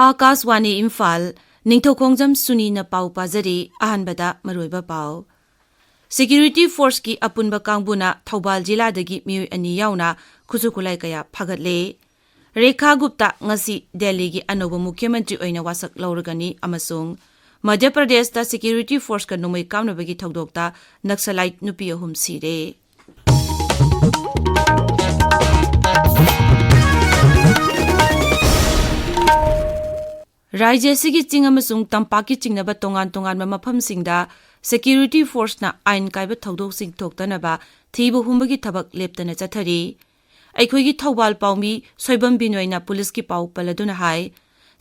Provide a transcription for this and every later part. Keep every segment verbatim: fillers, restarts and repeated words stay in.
ꯑꯥꯀꯥꯁꯋꯥꯅꯤ ꯏꯝꯐꯥꯜ, ꯅꯤꯡꯊꯧꯈꯣꯡꯖꯝ ꯁꯨꯅꯤꯅ ꯄꯥꯎ ꯄꯥꯖꯔꯤ꯫ ꯑꯍꯥꯟꯕꯗ ꯃꯔꯨꯑꯣꯏꯕ ꯄꯥꯎ꯫ ꯁꯦꯀ꯭ꯌꯨꯔꯤꯇꯤ ꯐꯣꯔꯁꯀꯤ ꯑꯄꯨꯟꯕ ꯀꯥꯡꯕꯨꯅ ꯊꯧꯕꯥꯜ ꯖꯤꯂꯥꯗꯒꯤ ꯃꯤꯑꯣꯏ ꯑꯅꯤ ꯌꯥꯎꯅ ꯈꯨꯠꯁꯨ ꯈꯨꯠꯂꯥꯏ ꯀꯌꯥ ꯐꯥꯒꯠꯂꯦ꯫ ꯔꯦꯈꯥ ꯒꯨꯞꯇ ꯉꯁꯤ ꯗꯦꯜꯂꯤꯒꯤ ꯑꯅꯧꯕ ꯃꯨꯈ꯭ꯌ ꯃꯟꯇ꯭ꯔꯤ ꯑꯣꯏꯅ ꯋꯥꯁꯛ ꯂꯧꯔꯒꯅꯤ ꯑꯃꯁꯨꯡ ꯃꯙ꯭ꯌ ꯄ꯭ꯔꯗꯦꯁꯇ ꯁꯦꯀ꯭ꯌꯨꯔꯤꯇꯤ ꯐꯣꯔꯁꯀ ꯅꯣꯡꯃꯩ ꯀꯥꯞꯅꯕꯒꯤ ꯊꯧꯗꯣꯛꯇ ꯅꯛꯁꯂꯥꯏꯠ ꯅꯨꯄꯤ ꯑꯍꯨꯝ ꯁꯤꯔꯦ꯫ ꯔꯥꯖ꯭ꯌ ꯑꯁꯤꯒꯤ ꯆꯤꯡ ꯑꯃꯁꯨꯡ ꯇꯝꯄꯥꯛꯀꯤ ꯆꯤꯡꯅꯕ ꯇꯣꯉꯥꯟ ꯇꯣꯉꯥꯟꯕ ꯃꯐꯝꯁꯤꯡꯗ ꯁꯦꯀ꯭ꯌꯨꯔꯤꯇꯤ ꯐꯣꯔꯁꯅ ꯑꯥꯏꯟ ꯀꯥꯏꯕ ꯊꯧꯗꯣꯛꯁꯤꯡ ꯊꯣꯛꯇꯅꯕ ꯊꯤꯕ ꯍꯨꯝꯕꯒꯤ ꯊꯕꯛ ꯂꯦꯞꯇꯅ ꯆꯠꯊꯔꯤ꯫ ꯑꯩꯈꯣꯏꯒꯤ ꯊꯧꯕꯥꯜ ꯄꯥꯎꯃꯤ ꯁꯣꯏꯕꯝ ꯕꯤꯅꯣꯏꯅ ꯄꯨꯂꯤꯁꯀꯤ ꯄꯥꯎ ꯄꯜꯂꯗꯨꯅ ꯍꯥꯏ,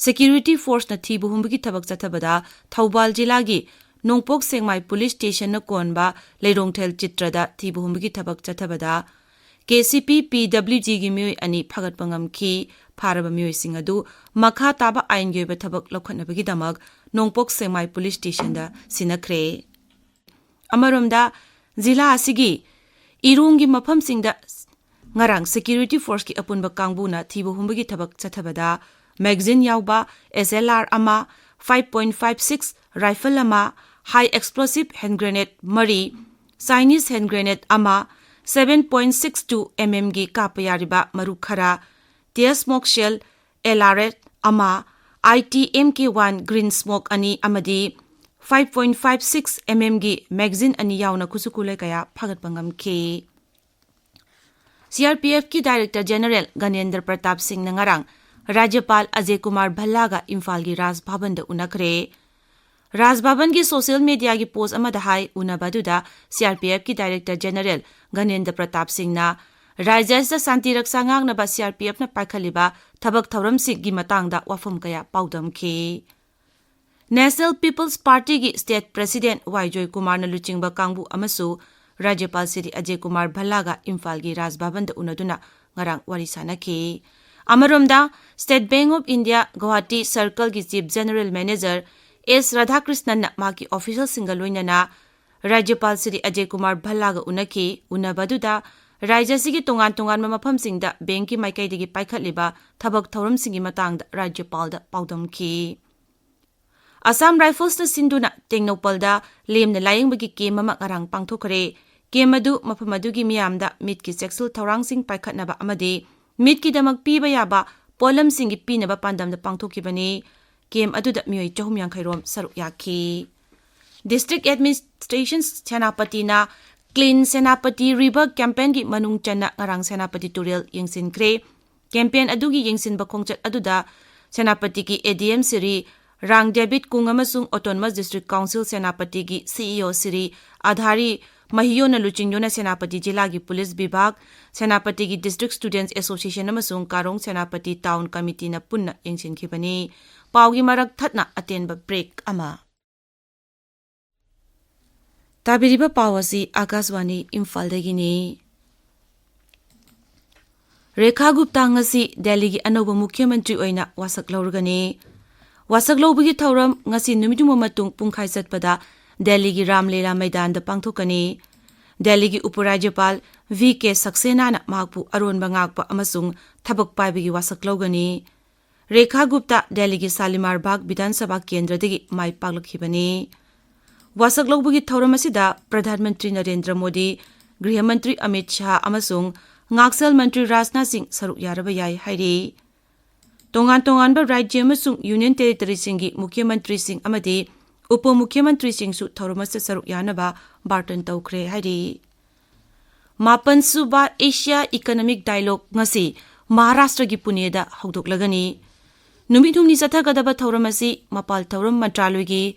ꯁꯦꯀ꯭ꯌꯨꯔꯤꯇꯤ ꯐꯣꯔꯁꯅ ꯊꯤꯕ ꯍꯨꯝꯕꯒꯤ ꯊꯕꯛ ꯆꯠꯊꯕꯗ ꯊꯧꯕꯥꯜ ꯖꯤꯂꯥꯒꯤ ꯅꯣꯡꯄꯣꯛ ꯁꯦꯛꯃꯥꯏ ꯄꯨꯂꯤꯁ ꯁ꯭ꯇꯦꯁꯟꯅ ꯀꯣꯟꯕ ꯂꯩꯔꯣꯡꯊꯦꯜ ꯆꯤꯇ꯭ꯔꯗ ꯊꯤꯕ ꯍꯨꯝꯕꯒꯤ ꯊꯕꯛ ꯆꯠꯊꯕꯗ ꯀꯦ ꯁꯤ ꯄꯤ ꯄꯤ ꯗꯕ꯭ꯂꯤꯎ ꯖꯤꯒꯤ ꯃꯤꯑꯣꯏ ꯑꯅꯤ ꯐꯥꯒꯠꯄ ꯉꯝꯈꯤ꯫ ꯐꯥꯔꯕ ꯃꯤꯑꯣꯏꯁꯤꯡ ꯑꯗꯨ ꯃꯈꯥ ꯇꯥꯕ ꯑꯥꯏꯟꯒꯤ ꯑꯣꯏꯕ ꯊꯕꯛ ꯂꯧꯈꯠꯅꯕꯒꯤꯗꯃꯛ ꯅꯣꯡꯄꯣꯛ ꯁꯦꯛꯃꯥꯏ ꯄꯨꯂꯤꯁ ꯁ꯭ꯇꯦꯁꯟꯗ ꯁꯤꯟꯅꯈ꯭ꯔꯦ꯫ ꯑꯃꯔꯣꯝꯗ, ꯖꯤꯂꯥ ꯑꯁꯤꯒꯤ ꯏꯔꯣꯡꯒꯤ ꯃꯐꯝꯁꯤꯡꯗ ꯉꯔꯥꯡ ꯁꯦꯀ꯭ꯌꯨꯔꯤꯇꯤ ꯐꯣꯔꯁꯀꯤ ꯑꯄꯨꯟꯕ ꯀꯥꯡꯕꯨꯅ ꯊꯤꯕ ꯍꯨꯝꯕꯒꯤ ꯊꯕꯛ ꯆꯠꯊꯕꯗ ꯃꯦꯒꯖꯤꯟ ꯌꯥꯎꯕ ꯑꯦꯁ ꯑꯦꯜ ꯑꯥꯔ ꯑꯃ, five point five six rifle ꯑꯃ, ꯍꯥꯏ ꯑꯦꯛꯁꯄ꯭ꯂꯣꯁꯤꯚ ꯍꯦꯟ ꯒ꯭ꯔꯦꯅꯦꯗ ꯃꯔꯤ, ꯆꯥꯏꯅꯤꯁ ꯍꯦꯟ ꯒ꯭ꯔꯦꯅꯦꯗ ꯑꯃ, seven point six two M ꯑꯦꯝꯒꯤ ꯀꯥꯞꯄ ꯌꯥꯔꯤꯕ ꯃꯔꯨ ꯈꯔ, tear smoke shell, L R F ꯑꯃ, I T M K one green smoke ꯑꯅꯤ ꯑꯃꯗꯤ five point five six M ꯑꯦꯝꯒꯤ ꯃꯦꯒꯖꯤꯟ ꯑꯅꯤ ꯌꯥꯎꯅ ꯈꯨꯠꯁꯨ ꯈꯨꯠꯂꯥꯏ ꯀꯌꯥ ꯐꯥꯒꯠꯄ ꯉꯝꯈꯤ꯫ ꯁꯤ ꯑꯥꯔ ꯄꯤ ꯑꯦꯐꯀꯤ ꯗꯥꯏꯔꯦꯛꯇꯔ ꯖꯦꯅꯔꯦꯜ ꯒꯅꯦꯟꯗ꯭ꯔ ꯄ꯭ꯔꯇꯥꯞ ꯁꯤꯡꯅ ꯉꯔꯥꯡ ꯔꯥꯖ꯭ꯌꯄꯥꯜ ꯑꯖꯌ ꯀꯨꯃꯥꯔ ꯚꯜꯂꯥꯒ ꯏꯝꯐꯥꯜꯒꯤ ꯔꯥꯖ ꯚꯕꯟꯗ ꯎꯅꯈ꯭ꯔꯦ꯫ ꯔꯥꯖ ꯚꯕꯟꯒꯤ ꯁꯣꯁꯤꯌꯦꯜ ꯃꯤꯗꯤꯌꯥꯒꯤ ꯄꯣꯁ ꯑꯃꯗ ꯍꯥꯏ, ꯎꯅꯕ ꯑꯗꯨꯗ ꯁꯤ ꯑꯥꯔ ꯄꯤ ꯑꯦꯐꯀꯤ ꯗꯥꯏꯔꯦꯛꯇꯔ ꯖꯦꯅꯔꯦꯜ ꯒꯅꯦꯟꯗ꯭ꯔ ꯄ꯭ꯔꯇꯥꯞ ꯁꯤꯡꯅ ꯔꯥꯖ꯭ꯌ ꯑꯁꯤꯗ ꯁꯥꯟꯇꯤ ꯔꯛꯁꯥ ꯉꯥꯛꯅꯕ ꯁꯤ ꯑꯥꯔ ꯄꯤ ꯑꯦꯐꯅ ꯄꯥꯏꯈꯠꯂꯤꯕ ꯊꯕꯛ ꯊꯧꯔꯝꯁꯤꯡꯒꯤ ꯃꯇꯥꯡꯗ ꯋꯥꯐꯝ ꯀꯌꯥ ꯄꯥꯎꯗꯝꯈꯤ꯫ ꯅꯦꯁꯅꯦꯜ ꯄꯤꯄꯜꯁ ꯄꯥꯔꯇꯤꯒꯤ ꯁ꯭ꯇꯦꯠ ꯄ꯭ꯔꯦꯁꯤꯗꯦꯟꯠ ꯋꯥꯏ ꯖꯣꯏꯀꯨꯃꯥꯔꯅ ꯂꯨꯆꯤꯡꯕ ꯀꯥꯡꯕꯨ ꯑꯃꯁꯨ ꯔꯥꯖ꯭ꯌꯄꯥꯜ ꯁ꯭ꯔꯤ ꯑꯖꯌ ꯀꯨꯃꯥꯔ ꯚꯜꯂꯥꯒ ꯏꯝꯐꯥꯜꯒꯤ ꯔꯥꯖ ꯚꯕꯟꯗ ꯎꯅꯗꯨꯅ ꯉꯔꯥꯡ ꯋꯥꯔꯤ ꯁꯥꯅꯈꯤ꯫ ꯑꯃꯔꯣꯝꯗ, state bank of India Guwahati ꯁꯔꯀꯜꯒꯤ ꯆꯤꯐ ꯖꯦꯅꯔꯦꯜ ꯃꯦꯅꯦꯖꯔ ꯑꯦꯁ ꯔꯥꯙꯥꯀ꯭ꯔꯤꯁꯅꯟꯅ ꯃꯍꯥꯛꯀꯤ ꯑꯣꯐꯤꯁꯤꯌꯦꯜꯁꯤꯡꯒ ꯂꯣꯏꯅꯅ ꯔꯥꯖ꯭ꯌꯄꯥꯜ ꯁ꯭ꯔꯤ ꯑꯖꯌ ꯀꯨꯃꯥꯔ ꯚꯜꯂꯥꯒ ꯎꯅꯈꯤ꯫ ꯎꯅꯕ ꯑꯗꯨꯗ ꯔꯥꯖ꯭ꯌ ꯑꯁꯤꯒꯤ ꯇꯣꯉꯥꯟ ꯇꯣꯉꯥꯟꯕ ꯃꯐꯝꯁꯤꯡꯗ ꯕꯦꯡꯛꯀꯤ ꯃꯥꯏꯀꯩꯗꯒꯤ ꯄꯥꯏꯈꯠꯂꯤꯕ ꯊꯕꯛ ꯊꯧꯔꯝꯁꯤꯡꯒꯤ ꯃꯇꯥꯡꯗ ꯔꯥꯖ꯭ꯌꯄꯥꯜꯗ ꯄꯥꯎꯗꯝꯈꯤ꯫ ꯑꯁꯥꯝ ꯔꯥꯏꯐꯜꯁꯅ ꯁꯤꯟꯗꯨꯅ ꯇꯦꯡꯅꯧꯄꯜꯗ ꯂꯦꯝꯅ ꯂꯥꯌꯦꯡꯕꯒꯤ ꯀꯦꯝꯞ ꯑꯃ ꯉꯔꯥꯡ ꯄꯥꯡꯊꯣꯛꯈ꯭ꯔꯦ꯫ ꯀꯦꯝꯞ ꯑꯗꯨ ꯃꯐꯝ ꯑꯗꯨꯒꯤ ꯃꯤꯌꯥꯝꯗ ꯃꯤꯠꯀꯤ ꯆꯦꯛꯁꯤꯜ ꯊꯧꯔꯥꯡꯁꯤꯡ ꯄꯥꯏꯈꯠꯅꯕ ꯑꯃꯗꯤ ꯃꯤꯠꯀꯤꯗꯃꯛ ꯄꯤꯕ ꯌꯥꯕ ꯄꯣꯠꯂꯝꯁꯤꯡꯒꯤ ꯄꯤꯅꯕ ꯄꯥꯟꯗꯝꯗ ꯄꯥꯡꯊꯣꯛꯈꯤꯕꯅꯤ꯫ ꯀꯦꯝꯞ ꯑꯗꯨꯗ ꯃꯤꯑꯣꯏ ꯆꯍꯨꯝ ꯌꯥꯡꯈꯩ ꯔꯣꯝ ꯁꯔꯨꯛ ꯌꯥꯈꯤ꯫ District Administration ꯁꯦꯅꯥꯄꯇꯤꯅ Clean Senapati River campaignꯒꯤ ꯃꯅꯨꯡ ꯆꯟꯅ ꯉꯔꯥꯡ ꯁꯦꯅꯥꯄꯇꯤ ꯇꯨꯔꯦꯜ ꯌꯦꯡꯁꯤꯟꯈ꯭ꯔꯦ꯫ Campaign ꯑꯗꯨꯒꯤ ꯌꯦꯡꯁꯤꯟꯕ ꯈꯣꯡꯆꯠ ꯑꯗꯨꯗ ꯁꯦꯅꯥꯄꯇꯤꯒꯤ ADM ꯁꯤꯔꯤ ꯔꯥꯡ ꯗꯦꯕꯤꯠ ꯀꯨꯡ ꯑꯃꯁꯨꯡ Autonomous District Council ꯁꯦꯅꯥꯄꯇꯤꯒꯤ CEO ꯁꯤꯔꯤ ꯑꯙꯥꯔꯤ ꯃꯍꯤꯌꯣꯅ ꯂꯨꯆꯤꯡꯗꯨꯅ ꯁꯦꯅꯥꯄꯇꯤ ꯖꯤꯂꯥꯒꯤ ꯄꯨꯂꯤꯁ ꯕꯤꯚꯥꯒ, ꯁꯦꯅꯥꯄꯇꯤꯒꯤ District Students Association ꯑꯃꯁꯨꯡ ꯀꯥꯔꯣꯡ ꯁꯦꯅꯥꯄꯇꯤ Town Committeeꯅ ꯄꯨꯟꯅ ꯌꯦꯡꯁꯤꯟꯈꯤꯕꯅꯤ꯫ ꯄꯥꯎꯒꯤ ꯃꯔꯛ ꯊꯠꯅ ꯑꯇꯦꯟꯕ break ꯑꯃ꯫ ꯇꯥꯕꯤꯔꯤꯕ ꯄꯥꯎ ꯑꯁꯤ ꯑꯥꯀꯥꯁꯕꯥꯅꯤ ꯏꯝꯐꯥꯜꯗꯒꯤꯅꯤ꯫ ꯔꯦꯈꯥ ꯒꯨꯞꯇꯥ ꯉꯁꯤ ꯗꯦꯜꯂꯤꯒꯤ ꯑꯅꯧꯕ ꯃꯨꯈ꯭ꯌ ꯃꯟꯇ꯭ꯔꯤ ꯑꯣꯏꯅ ꯋꯥꯁꯛ ꯂꯧꯔꯒꯅꯤ꯫ ꯋꯥꯁꯛ ꯂꯧꯕꯒꯤ ꯊꯧꯔꯝ ꯉꯁꯤ ꯅꯨꯃꯤꯠꯌꯨꯡꯕ ꯃꯇꯨꯡ ꯄꯨꯡꯈꯥꯏ ꯆꯠꯄꯗ ꯗꯦꯜꯂꯤꯒꯤ ꯔꯥꯝꯂꯤꯂꯥ ꯃꯩꯗꯥꯟꯗ ꯄꯥꯡꯊꯣꯛꯀꯅꯤ꯫ ꯗꯦꯜꯂꯤꯒꯤ ꯎꯄꯔꯥꯖ꯭ꯌꯄꯥꯜ V K ꯁꯛꯁꯦꯅꯥꯅ ꯃꯍꯥꯛꯄꯨ ꯑꯔꯣꯟꯕ ꯉꯥꯛꯄ ꯑꯃꯁꯨꯡ ꯊꯕꯛ ꯄꯥꯏꯕꯒꯤ ꯋꯥꯁꯛ ꯂꯧꯒꯅꯤ꯫ ꯔꯦꯈꯥ ꯒꯨꯞꯇꯥ ꯗꯦꯜꯂꯤꯒꯤ ꯁꯥꯂꯤꯃꯥꯔ ꯕꯥꯒ ꯕꯤꯙꯥꯟ ꯁꯚꯥ ꯀꯦꯟꯗ꯭ꯔꯗꯒꯤ ꯃꯥꯏ ꯄꯥꯛꯂꯛꯈꯤꯕꯅꯤ꯫ ꯋꯥꯁꯛ ꯂꯧꯕꯒꯤ ꯊꯧꯔꯝ ꯑꯁꯤꯗ ꯄ꯭ꯔꯙꯥꯟ ꯃꯟꯇ꯭ꯔꯤ ꯅꯔꯦꯟꯗ꯭ꯔ ꯃꯣꯗꯤ, ꯒ꯭ꯔꯤꯍ ꯃꯟꯇ꯭ꯔꯤ ꯑꯃꯤꯠ ꯁꯥꯍ ꯑꯃꯁꯨꯡ ꯉꯥꯛꯁꯦꯜ ꯃꯟꯇ꯭ꯔꯤ ꯔꯥꯖꯅꯥꯊ ꯁꯤꯡ ꯁꯔꯨꯛ ꯌꯥꯔꯕ ꯌꯥꯏ ꯍꯥꯏꯔꯤ꯫ ꯇꯣꯉꯥꯟ ꯇꯣꯉꯥꯟꯕ ꯔꯥꯖ꯭ꯌ ꯑꯃꯁꯨꯡ ꯌꯨꯅꯤꯌꯟ ꯇꯦꯔꯤꯇꯣꯔꯤꯁꯤꯡꯒꯤ ꯃꯨꯈ꯭ꯌ ꯃꯟꯇ꯭ꯔꯤꯁꯤꯡ ꯑꯃꯗꯤ ꯎꯄ ꯃꯨꯈ꯭ꯌ ꯃꯟꯇ꯭ꯔꯤꯁꯤꯡꯁꯨ ꯊꯧꯔꯝ ꯑꯁꯤꯗ ꯁꯔꯨꯛ ꯌꯥꯅꯕ ꯕꯥꯔꯇꯟ ꯇꯧꯈ꯭ꯔꯦ ꯍꯥꯏꯔꯤ꯫ ꯃꯥꯄꯟꯁꯨꯕ ꯑꯦꯁꯤꯌꯥ ꯏꯀꯅꯣꯃꯤꯛ ꯗꯥꯏꯂꯣꯒ ꯉꯁꯤ ꯃꯍꯥꯔꯥꯁꯇ꯭ꯔꯒꯤ ꯄꯨꯅꯦꯗ ꯍꯧꯗꯣꯛꯂꯒꯅꯤ꯫ ꯅꯨꯃꯤꯠ ꯍꯨꯝꯅꯤ ꯆꯠꯊꯒꯗꯕ ꯊꯧꯔꯝ ꯑꯁꯤ ꯃꯄꯥꯜ ꯊꯧꯔꯝ ꯃꯟꯇ꯭ꯔꯥꯂꯣꯏꯒꯤ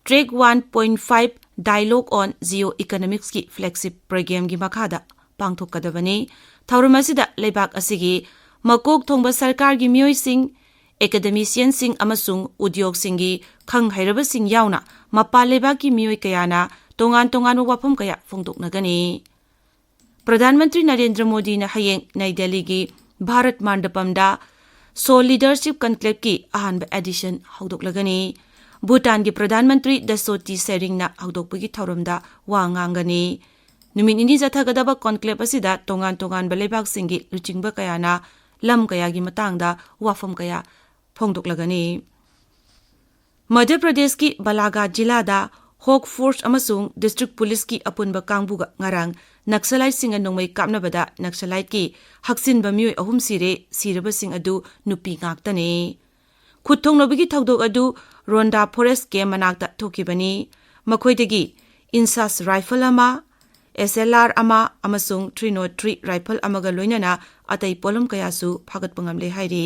Track one point five Dialogue on Geo Economicsꯀꯤ flagship programmeꯒꯤ ꯃꯈꯥꯗ ꯄꯥꯡꯊꯣꯛꯀꯗꯕꯅꯤ꯫ ꯊꯧꯔꯝ ꯑꯁꯤꯗ ꯂꯩꯕꯥꯛ ꯑꯁꯤꯒꯤ ꯃꯀꯣꯛ ꯊꯣꯡꯕ ꯁꯔꯀꯥꯔꯒꯤ ꯃꯤꯑꯣꯏꯁꯤꯡ, ꯑꯦꯀꯥꯗꯦꯃꯤꯁꯤꯌꯟꯁꯤꯡ ꯑꯃꯁꯨꯡ ꯎꯗ꯭ꯌꯣꯒꯁꯤꯡꯒꯤ ꯈꯪ ꯍꯩꯔꯕꯁꯤꯡ ꯌꯥꯎꯅ ꯃꯄꯥꯟ ꯂꯩꯕꯥꯛꯀꯤ ꯃꯤꯑꯣꯏ ꯀꯌꯥꯅ ꯇꯣꯉꯥꯟ ꯇꯣꯉꯥꯟꯕ ꯋꯥꯐꯝ ꯀꯌꯥ ꯐꯣꯡꯗꯣꯛꯅꯒꯅꯤ꯫ ꯄ꯭ꯔꯙꯥꯟ ꯃꯟꯇ꯭ꯔꯤ ꯅꯔꯦꯟꯗ꯭ꯔ ꯃꯣꯗꯤꯅ ꯍꯌꯦꯡ ꯅꯩ ꯗꯦꯜꯂꯤꯒꯤ ꯚꯥꯔꯠ ꯃꯥꯟꯗꯄꯝꯗ Seoul Leadership Conclaveꯀꯤ ꯑꯍꯥꯟꯕ edition ꯍꯧꯗꯣꯛꯂꯒꯅꯤ꯫ ꯚꯨꯇꯥꯟꯒꯤ ꯄ꯭ꯔꯙꯥꯟ ꯃꯟꯇ꯭ꯔꯤ ꯗꯁꯣꯇꯤ ꯁꯦꯔꯤꯡꯅ ꯍꯧꯗꯣꯛꯄꯒꯤ ꯊꯧꯔꯝꯗ ꯋꯥ ꯉꯥꯡꯒꯅꯤ꯫ ꯅꯨꯃꯤꯠ ꯅꯤꯅꯤ ꯆꯠꯊꯒꯗꯕ conclave ꯑꯁꯤꯗ ꯇꯣꯉꯥꯟ ꯇꯣꯉꯥꯟꯕ ꯂꯩꯕꯥꯛꯁꯤꯡꯒꯤ ꯂꯨꯆꯤꯡꯕ ꯀꯌꯥꯅ ꯂꯝ ꯀꯌꯥꯒꯤ ꯃꯇꯥꯡꯗ ꯋꯥꯐꯝ ꯀꯌꯥ ꯐꯣꯡꯗꯣꯛꯂꯒꯅꯤ꯫ ꯃꯙ꯭ꯌ ꯄ꯭ꯔꯗꯦꯁꯀꯤ ꯕꯥꯂꯥꯘꯥꯠ ꯖꯤꯂꯥꯗ ꯍꯣꯛ ꯐꯣꯔꯁ ꯑꯃꯁꯨꯡ ꯗꯤꯁꯇ꯭ꯔꯤꯛ ꯄꯨꯂꯤꯁꯀꯤ ꯑꯄꯨꯟꯕ ꯀꯥꯡꯕꯨꯒ ꯉꯔꯥꯡ ꯅꯛꯁꯂꯥꯏꯠꯁꯤꯡꯅ ꯅꯣꯡꯃꯩ ꯀꯥꯞꯅꯕꯗ ꯅꯛꯁꯂꯥꯏꯠꯀꯤ ꯍꯛꯆꯤꯟꯕ ꯃꯤꯑꯣꯏ ꯑꯍꯨꯝ ꯁꯤꯔꯦ, ꯁꯤꯔꯕꯁꯤꯡ ꯑꯗꯨ ꯅꯨꯄꯤ ꯉꯥꯛꯇꯅꯤ꯫ ꯈꯨꯠ ꯊꯣꯡꯅꯕꯒꯤ ꯊꯧꯗꯣꯛ ꯑꯗꯨ ꯔꯣꯟꯗꯥ ꯐꯣꯔꯦꯁ ꯀꯦꯝ ꯃꯅꯥꯛꯇ ꯊꯣꯛꯈꯤꯕꯅꯤ꯫ ꯃꯈꯣꯏꯗꯒꯤ ꯏꯟꯁꯥꯁ ꯔꯥꯏꯐꯜ ꯑꯃ, ꯑꯦꯁ ꯑꯦꯜ ꯑꯥꯔ ꯑꯃ ꯑꯃꯁꯨꯡ ꯊ꯭ꯔꯤ ꯅꯣꯠ ꯊ꯭ꯔꯤ ꯔꯥꯏꯐꯜ ꯑꯃꯒ ꯂꯣꯏꯅꯅ ꯑꯇꯩ ꯄꯣꯠꯂꯝ ꯀꯌꯥꯁꯨ ꯐꯥꯒꯠꯄ ꯉꯝꯂꯦ ꯍꯥꯏꯔꯤ꯫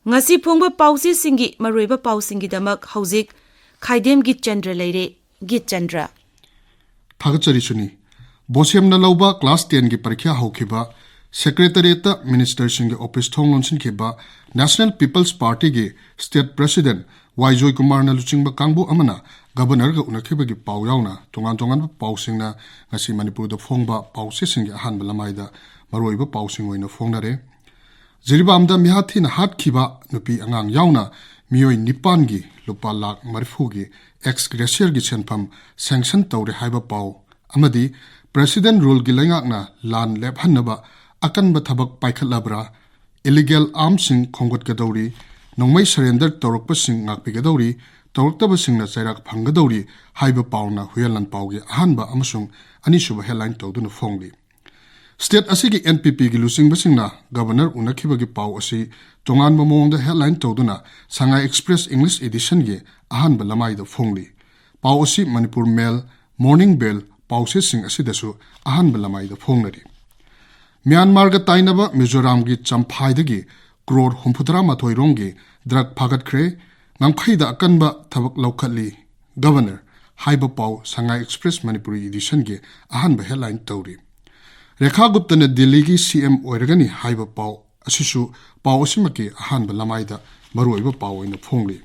ꯉꯁꯤ ꯐꯣꯡꯕ ꯄꯥꯎꯆꯦꯁꯤꯡꯒꯤ ꯃꯔꯨꯑꯣꯏꯕ ꯄꯥꯎꯁꯤꯡꯒꯤꯗꯃꯛ ꯍꯧꯖꯤꯛ ꯈꯥꯏꯗꯦꯝ ꯒꯤꯠꯆꯟꯗ꯭ꯔ ꯂꯩꯔꯦ꯫ ꯒꯤꯠꯆꯟꯗ꯭ꯔ꯫ ꯊꯥꯒꯠꯆꯔꯤ ꯁꯨꯅꯤ꯫ ꯕꯣꯁꯦꯝꯅ ꯂꯧꯕ ꯀ꯭ꯂꯥꯁ ꯇꯦꯟꯒꯤ ꯄꯔꯤꯈ꯭ꯌꯥ ꯍꯧꯈꯤꯕ, ꯁꯦꯀ꯭ꯔꯦꯇꯔꯤꯌꯦꯠꯇ ꯃꯤꯅꯤꯁꯇꯔꯁꯤꯡꯒꯤ ꯑꯣꯐꯤꯁ ꯊꯣꯡ ꯂꯣꯟꯁꯤꯟꯈꯤꯕ, ꯅꯦꯁꯅꯦꯜ ꯄꯤꯄꯜꯁ ꯄꯥꯔꯇꯤꯒꯤ ꯁ꯭ꯇꯦꯠ ꯄ꯭ꯔꯦꯁꯤꯗꯦꯟꯠ ꯋꯥꯏ ꯖꯣꯏꯀꯨꯃꯥꯔꯅ ꯂꯨꯆꯤꯡꯕ ꯀꯥꯡꯕꯨ ꯑꯃꯅ ꯒꯕꯔꯅꯔꯒ ꯎꯅꯈꯤꯕꯒꯤ ꯄꯥꯎ ꯌꯥꯎꯅ ꯇꯣꯉꯥꯟ ꯇꯣꯉꯥꯟꯕ ꯄꯥꯎꯁꯤꯡꯅ ꯉꯁꯤ ꯃꯅꯤꯄꯨꯔꯗ ꯐꯣꯡꯕ ꯄꯥꯎꯆꯦꯁꯤꯡꯒꯤ ꯑꯍꯥꯟꯕ ꯂꯃꯥꯏꯗ ꯃꯔꯨꯑꯣꯏꯕ ꯄꯥꯎꯁꯤꯡ ꯑꯣꯏꯅ ꯐꯣꯡꯅꯔꯦ꯫ ꯖꯤꯔꯤꯕꯥꯝꯗ ꯃꯤꯍꯥꯠ ꯊꯤꯅ ꯍꯥꯠꯈꯤꯕ ꯅꯨꯄꯤ ꯑꯉꯥꯡ ꯌꯥꯎꯅ ꯃꯤꯑꯣꯏ ꯅꯤꯄꯥꯟꯒꯤ ꯂꯨꯄꯥ ꯂꯥꯈ ꯃꯔꯤꯐꯨꯒꯤ ꯑꯦꯛꯁ ꯒ꯭ꯔꯦꯁꯤꯌꯔꯒꯤ ꯁꯦꯟꯐꯝ ꯁꯦꯡꯁꯟ ꯇꯧꯔꯦ ꯍꯥꯏꯕ ꯄꯥꯎ ꯑꯃꯗꯤ ꯄ꯭ꯔꯦꯁꯤꯗꯦꯟꯠ ꯔꯨꯜꯒꯤ ꯂꯩꯉꯥꯛꯅ ꯂꯥꯟ ꯂꯦꯞꯍꯟꯅꯕ ꯑꯀꯟꯕ ꯊꯕꯛ ꯄꯥꯏꯈꯠꯂꯕ꯭ꯔꯥ, ꯏꯂꯤꯒꯦꯜ ꯑꯥꯔꯝꯁꯤꯡ ꯈꯣꯝꯒꯠꯀꯗꯧꯔꯤ, ꯅꯣꯡꯃꯩ ꯁꯔꯦꯟꯗꯔ ꯇꯧꯔꯛꯄꯁꯤꯡ ꯉꯥꯛꯄꯤꯒꯗꯧꯔꯤ, ꯇꯧꯔꯛꯇꯕꯁꯤꯡꯅ ꯆꯩꯔꯥꯛ ꯐꯪꯒꯗꯧꯔꯤ ꯍꯥꯏꯕ ꯄꯥꯎꯅ ꯍꯨꯏꯌꯦꯟ ꯂꯥꯟꯄꯥꯎꯒꯤ ꯑꯍꯥꯟꯕ ꯑꯃꯁꯨꯡ ꯑꯅꯤꯁꯨꯕ ꯍꯦꯗꯂꯥꯏꯟ ꯇꯧꯗꯨꯅ ꯐꯣꯡꯂꯤ꯫ ꯁ꯭ꯇꯦꯠ ꯑꯁꯤꯒꯤ ꯑꯦꯟ ꯄꯤ ꯄꯤꯒꯤ ꯂꯨꯆꯤꯡꯕꯁꯤꯡꯅ ꯒꯕꯔꯅꯔ ꯎꯅꯈꯤꯕꯒꯤ ꯄꯥꯎ ꯑꯁꯤ ꯇꯣꯉꯥꯟꯕ ꯃꯑꯣꯡꯗ ꯍꯦꯗꯂꯥꯏꯟ ꯇꯧꯗꯨꯅ ꯁꯉꯥꯏ ꯑꯦꯛꯁꯄ꯭ꯔꯦꯁ ꯏꯪꯂꯤꯁ ꯏꯗꯤꯁꯟꯒꯤ ꯑꯍꯥꯟꯕ ꯂꯃꯥꯏꯗ ꯐꯣꯡꯂꯤ꯫ ꯄꯥꯎ ꯑꯁꯤ ꯃꯅꯤꯄꯨꯔ ꯃꯦꯜ, ꯃꯣꯔꯅꯤꯡ ꯕꯦꯜ ꯄꯥꯎꯆꯦꯁꯤꯡ ꯑꯁꯤꯗꯁꯨ ꯑꯍꯥꯟꯕ ꯂꯃꯥꯏꯗ ꯐꯣꯡꯅꯔꯤ꯫ ꯃ꯭ꯌꯥꯟꯃꯥꯔꯒ ꯇꯥꯏꯅꯕ ꯃꯤꯖꯣꯔꯥꯝꯒꯤ ꯆꯝꯐꯥꯏꯗꯒꯤ ꯀ꯭ꯔꯣꯔ ꯍꯨꯝꯐꯨꯇꯔꯥ ꯃꯥꯊꯣꯏ ꯔꯣꯝꯒꯤ ꯗ꯭ꯔꯒ ꯐꯥꯒꯠꯈ꯭ꯔꯦ, ꯉꯝꯈꯩꯗ ꯑꯀꯟꯕ ꯊꯕꯛ ꯂꯧꯈꯠꯂꯤ ꯒꯕꯔꯅꯔ ꯍꯥꯏꯕ ꯄꯥꯎ ꯁꯉꯥꯏ ꯑꯦꯛꯁꯄ꯭ꯔꯦꯁ ꯃꯅꯤꯄꯨꯔꯤ ꯏꯗꯤꯁꯟꯒꯤ ꯑꯍꯥꯟꯕ ꯍꯦꯗꯂꯥꯏꯟ ꯇꯧꯔꯤ꯫ ꯔꯦꯈꯥ ꯒꯨꯞꯇꯅ ꯗꯤꯜꯂꯤꯒꯤ ꯁꯤ ꯑꯦꯝ ꯑꯣꯏꯔꯒꯅꯤ ꯍꯥꯏꯕ ꯄꯥꯎ ꯑꯁꯤꯁꯨ ꯄꯥꯎ ꯑꯁꯤꯃꯛꯀꯤ ꯑꯍꯥꯟꯕ ꯂꯃꯥꯏꯗ ꯃꯔꯨꯑꯣꯏꯕ ꯄꯥꯎ ꯑꯣꯏꯅ ꯐꯣꯡꯂꯤ꯫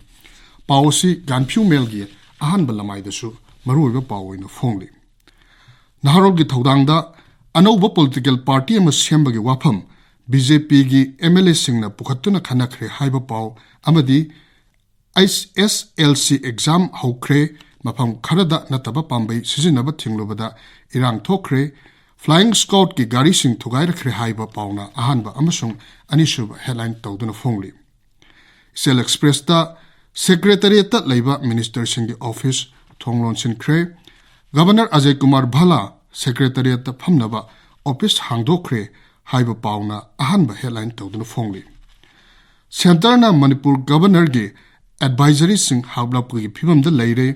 ꯄꯥꯎ ꯑꯁꯤ ꯒꯥꯟꯐ꯭ꯌꯨ ꯃꯦꯜꯒꯤ ꯑꯍꯥꯟꯕ ꯂꯃꯥꯏꯗꯁꯨ ꯃꯔꯨꯑꯣꯏꯕ ꯄꯥꯎ ꯑꯣꯏꯅ ꯐꯣꯡꯂꯤ꯫ ꯅꯍꯥꯔꯣꯜꯒꯤ ꯊꯧꯗꯥꯡꯗ ꯑꯅꯧꯕ ꯄꯣꯂꯤꯇꯤꯀꯦꯜ ꯄꯥꯔꯇꯤ ꯑꯃ ꯁꯦꯝꯕꯒꯤ ꯋꯥꯐꯝ, ꯕꯤ ꯖꯦ ꯄꯤꯒꯤ ꯑꯦꯝ ꯑꯦꯜ ꯑꯦꯁꯤꯡꯅ ꯄꯨꯈꯠꯇꯨꯅ ꯈꯟꯅꯈ꯭ꯔꯦ ꯍꯥꯏꯕ ꯄꯥꯎ ꯑꯃꯗꯤ ꯑꯦꯁ ꯑꯦꯁ ꯑꯦꯜ ꯁꯤ ꯑꯦꯛꯖꯥꯝ ꯍꯧꯈ꯭ꯔꯦ, ꯃꯐꯝ ꯈꯔꯗ ꯅꯠꯇꯕ ꯄꯥꯝꯕꯩ ꯁꯤꯖꯤꯟꯅꯕ ꯊꯤꯡꯂꯨꯕꯗ ꯏꯔꯥꯡ ꯊꯣꯛꯈ꯭ꯔꯦ, Flying Squadꯀꯤ ꯒꯥꯔꯤꯁꯤꯡ ꯊꯨꯒꯥꯏꯔꯛꯈ꯭ꯔꯦ ꯍꯥꯏꯕ ꯄꯥꯎꯅ ꯑꯍꯥꯟꯕ ꯑꯃꯁꯨꯡ ꯑꯅꯤꯁꯨꯕ headline ꯇꯧꯗꯨꯅ ꯐꯣꯡꯂꯤ꯫ ꯏꯆꯦꯜ Expressꯇ Secretariatꯇ ꯂꯩꯕ ministerꯁꯤꯡꯒꯤ office ꯊꯣꯡ ꯂꯣꯟꯁꯤꯟꯈ꯭ꯔꯦ꯫ Governor ꯑꯖꯌ ꯀꯨꯃꯥꯔ ꯚꯜꯂꯥ Secretariatꯇ ꯐꯝꯅꯕ office ꯍꯥꯡꯗꯣꯛꯈ꯭ꯔꯦ ꯍꯥꯏꯕ ꯄꯥꯎꯅ ꯑꯍꯥꯟꯕ headline ꯇꯧꯗꯨꯅ ꯐꯣꯡꯂꯤ꯫ Centreꯅ ꯃꯅꯤꯄꯨꯔ Governorꯒꯤ advisoryꯁꯤꯡ ꯍꯥꯞꯂꯛꯄꯒꯤ ꯐꯤꯕꯝꯗ ꯂꯩꯔꯦ꯫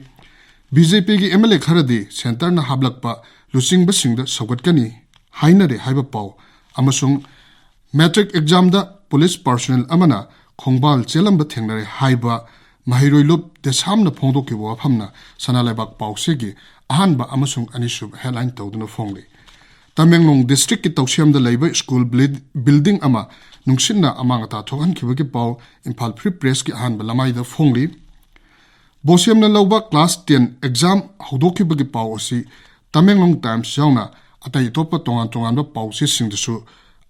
BJPꯒꯤ MLA ꯈꯔꯗꯤ Centreꯅ ꯍꯥꯞꯂꯛꯄ ꯂꯨꯆꯤꯡꯕꯁꯤꯡꯗ ꯁꯧꯒꯠꯀꯅꯤ ꯍꯥꯏꯅꯔꯦ ꯍꯥꯏꯕ ꯄꯥꯎ ꯑꯃꯁꯨꯡ matric examꯗ police personnel ꯑꯃꯅ ꯈꯣꯡꯕꯥꯜ ꯆꯦꯜꯂꯝꯕ ꯊꯦꯡꯅꯔꯦ ꯍꯥꯏꯕ ꯃꯍꯩꯔꯣꯏ ꯂꯨꯞ ꯗꯦꯁꯥꯝꯅ ꯐꯣꯡꯗꯣꯛꯈꯤꯕ ꯋꯥꯐꯝꯅ ꯁꯅꯥ ꯂꯩꯕꯥꯛ ꯄꯥꯎꯆꯦꯒꯤ ꯑꯍꯥꯟꯕ ꯑꯃꯁꯨꯡ ꯑꯅꯤꯁꯨꯕ headline ꯇꯧꯗꯨꯅ ꯐꯣꯡꯂꯤ꯫ ꯇꯃꯦꯡꯂꯣꯡ districtꯀꯤ ꯇꯧꯁꯦꯝꯗ ꯂꯩꯕ school building ꯑꯃ ꯅꯨꯡꯁꯤꯠꯅ ꯑꯃꯥꯡ ꯑꯇꯥ ꯊꯣꯛꯍꯟꯈꯤꯕꯒꯤ ꯄꯥꯎ Imphal Free Pressꯀꯤ ꯑꯍꯥꯟꯕ ꯂꯃꯥꯏꯗ ꯐꯣꯡꯂꯤ꯫ ꯕꯣꯁꯦꯝꯅ ꯂꯧꯕ class ten exam ꯍꯧꯗꯣꯛꯈꯤꯕꯒꯤ ꯄꯥꯎ ꯑꯁꯤ Tamenglong Times ꯌꯥꯎꯅ ꯑꯇꯩ ꯑꯇꯣꯞꯄ ꯇꯣꯉꯥꯟ ꯇꯣꯉꯥꯟꯕ ꯄꯥꯎꯆꯦꯁꯤꯡꯗꯁꯨ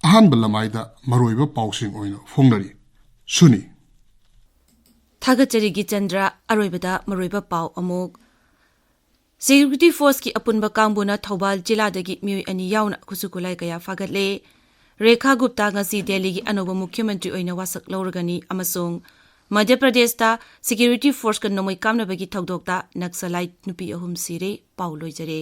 ꯑꯍꯥꯟꯕ ꯂꯃꯥꯏꯗ ꯃꯔꯨꯑꯣꯏꯕ ꯄꯥꯎꯁꯤꯡ ꯑꯣꯏꯅ ꯐꯣꯡꯅꯔꯤ꯫ ꯁꯨꯅꯤ꯫ ꯊꯥꯒꯠꯆꯔꯤ ꯒꯤꯆꯟꯗ꯭ꯔ꯫ ꯑꯔꯣꯏꯕꯗ ꯃꯔꯨꯑꯣꯏꯕ ꯄꯥꯎ ꯑꯃꯨꯛ꯫ Security Forceꯀꯤ ꯑꯄꯨꯟꯕ ꯀꯥꯡꯕꯨꯅ ꯊꯧꯕꯥꯜ ꯖꯤꯂꯥꯗꯒꯤ ꯃꯤꯑꯣꯏ ꯑꯅꯤ ꯌꯥꯎꯅ ꯈꯨꯠꯁꯨ ꯈꯨꯠꯂꯥꯏ ꯀꯌꯥ ꯐꯥꯒꯠꯂꯦ꯫ ꯔꯦꯈꯥ ꯒꯨꯞꯇꯥ ꯉꯁꯤ ꯗꯦꯜꯂꯤꯒꯤ ꯑꯅꯧꯕ ꯃꯨꯈ꯭ꯌ ꯃꯟꯇ꯭ꯔꯤ ꯑꯣꯏꯅ ꯋꯥꯁꯛ ꯂꯧꯔꯒꯅꯤ ꯑꯃꯁꯨꯡ ꯃꯙ꯭ꯌ ꯄ꯭ꯔꯗꯦꯁꯇ Security Forceꯀ ꯅꯣꯡꯃꯩ ꯀꯥꯞꯅꯕꯒꯤ ꯊꯧꯗꯣꯛꯇ Naxalite ꯅꯨꯄꯤ ꯑꯍꯨꯝ ꯁꯤꯔꯦ꯫ ꯄꯥꯎ ꯂꯣꯏꯖꯔꯦ꯫